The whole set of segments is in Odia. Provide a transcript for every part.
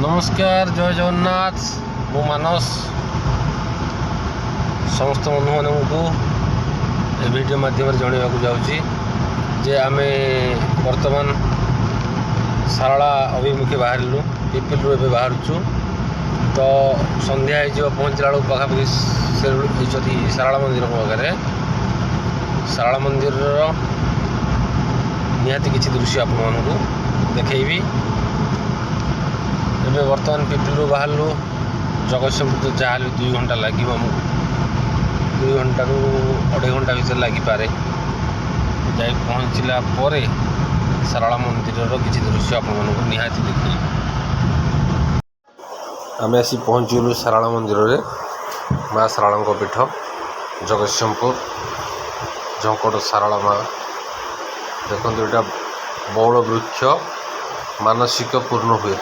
ନମସ୍କାର, ଜୟ ଜଗନ୍ନାଥ। ମୁଁ ମାନସ, ସମସ୍ତ ବନ୍ଧୁମାନଙ୍କୁ ଏ ଭିଡ଼ିଓ ମାଧ୍ୟମରେ ଜଣାଇବାକୁ ଯାଉଛି ଯେ ଆମେ ବର୍ତ୍ତମାନ ଶାରଳା ଅଭିମୁଖେ ବାହାରିଲୁ। ପିପିଲିରୁ ଏବେ ବାହାରୁଛୁ ତ ସନ୍ଧ୍ୟା ହେଇଯିବ ପହଞ୍ଚିଲା ବେଳକୁ ପାଖାପାଖି ସରି, ଶାରଳା ମନ୍ଦିର ପାଖରେ। ଶାରଳା ମନ୍ଦିରର ନିହାତି କିଛି ଦୃଶ୍ୟ ଆପଣମାନଙ୍କୁ ଦେଖେଇବି। ଏବେ ବର୍ତ୍ତମାନ ପିପିଲିରୁ ବାହାରିଲୁ ଜଗତସିଂହପୁର, ତ ଯାହାହେଲେ 2 ଘଣ୍ଟା ଲାଗିବ ଆମକୁ। 2 ଘଣ୍ଟାରୁ ଅଢ଼େଇ ଘଣ୍ଟା ଭିତରେ ଲାଗିପାରେ। ଯାଇ ପହଞ୍ଚିଲା ପରେ ଶାରଳା ମନ୍ଦିରର କିଛି ଦୃଶ୍ୟ ଆପଣମାନଙ୍କୁ ନିହାତି ଦେଖେଇବି। ଆମେ ଆସି ପହଞ୍ଚିଗଲୁ ଶାରଳା ମନ୍ଦିରରେ। ମା ଶାରଳାଙ୍କ ପୀଠ, ଜଗତସିଂହପୁର ଝଙ୍କଡ଼ ଶାରଳା ମା। ଦେଖନ୍ତୁ, ଏଇଟା ବଉଳ ବୃକ୍ଷ, ମାନସିକ ପୂର୍ଣ୍ଣ ହୁଏ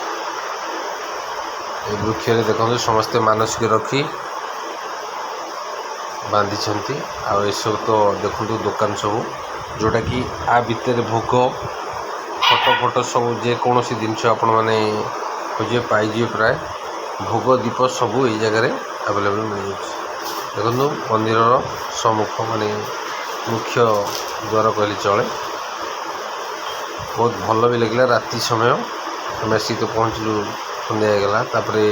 ଏ ବୃକ୍ଷରେ। ଦେଖନ୍ତୁ, ସମସ୍ତେ ମାନସିକ ରଖି ବାନ୍ଧିଛନ୍ତି। ଆଉ ଏସବୁ ତ ଦେଖନ୍ତୁ ଦୋକାନ ସବୁ, ଯେଉଁଟାକି ଆ ଭିତରେ ଭୋଗ, ଫଟୋ ଫଟୋ ସବୁ, ଯେକୌଣସି ଜିନିଷ ଆପଣମାନେ ଖୋଜିବେ ପାଇଯିବେ। ପ୍ରାୟ ଭୋଗ, ଦୀପ ସବୁ ଏଇ ଜାଗାରେ ଆଭେଲେବଲ୍ ମିଳିଯାଉଛି। ଦେଖନ୍ତୁ, ମନ୍ଦିରର ସମ୍ମୁଖ, ମାନେ ମୁଖ୍ୟ ଦ୍ୱାର କହିଲେ ଚଳେ। ବହୁତ ଭଲ ବି ଲାଗିଲା। ରାତି ସମୟ ଆମେ ଆସିକି ତ ପହଞ୍ଚିଲୁ, ସନ୍ଧ୍ୟା ହେଇଗଲା। ତାପରେ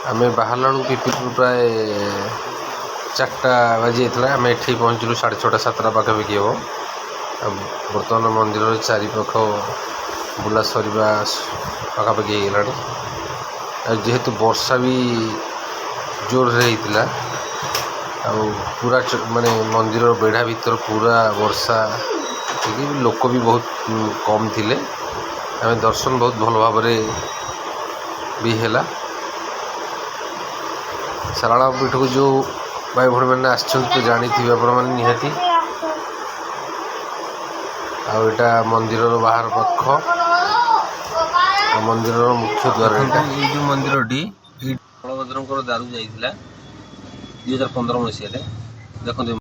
ଆମେ ବାହାରିଲା ବେଳକୁ ପିପିଲିରୁ ପ୍ରାୟ 4ଟା ବାଜି ଯାଇଥିଲା। ଆମେ ଏଠି ପହଞ୍ଚିଲୁ 6:30, 7ଟା ପାଖାପାଖି ହେବ। ଆଉ ବର୍ତ୍ତମାନ ମନ୍ଦିରର ଚାରିପାଖ ବୁଲା ସରିବା ପାଖାପାଖି ହେଇଗଲାଣି। ଆଉ ଯେହେତୁ ବର୍ଷା ବି ଜୋରରେ ହେଇଥିଲା ଆଉ ପୁରା ମାନେ ମନ୍ଦିରର ବେଢ଼ା ଭିତର ପୁରା ବର୍ଷା ହେଇକି ଲୋକ ବି ବହୁତ କମ୍ ଥିଲେ। ଆମେ ଦର୍ଶନ ବହୁତ ଭଲ ଭାବରେ ବି ହେଲା। ଶାରଳା ପୀଠକୁ ଯେଉଁ ଭାଇ ଭଉଣୀମାନେ ଆସିଛନ୍ତି ତ ଜାଣିଥିବେ ଆପଣମାନେ ନିହାତି। ଆଉ ଏଇଟା ମନ୍ଦିରର ବାହାର ପାଖ ଆଉ ମନ୍ଦିରର ମୁଖ୍ୟ ଦ୍ୱାର ଏଇଟା। ଏଇ ଯେଉଁ ମନ୍ଦିରଟି, ଏଇ ବଳଭଦ୍ରଙ୍କର ଦାରୁ ଯାଇଥିଲା 2015 ମସିହାରେ। ଦେଖନ୍ତୁ।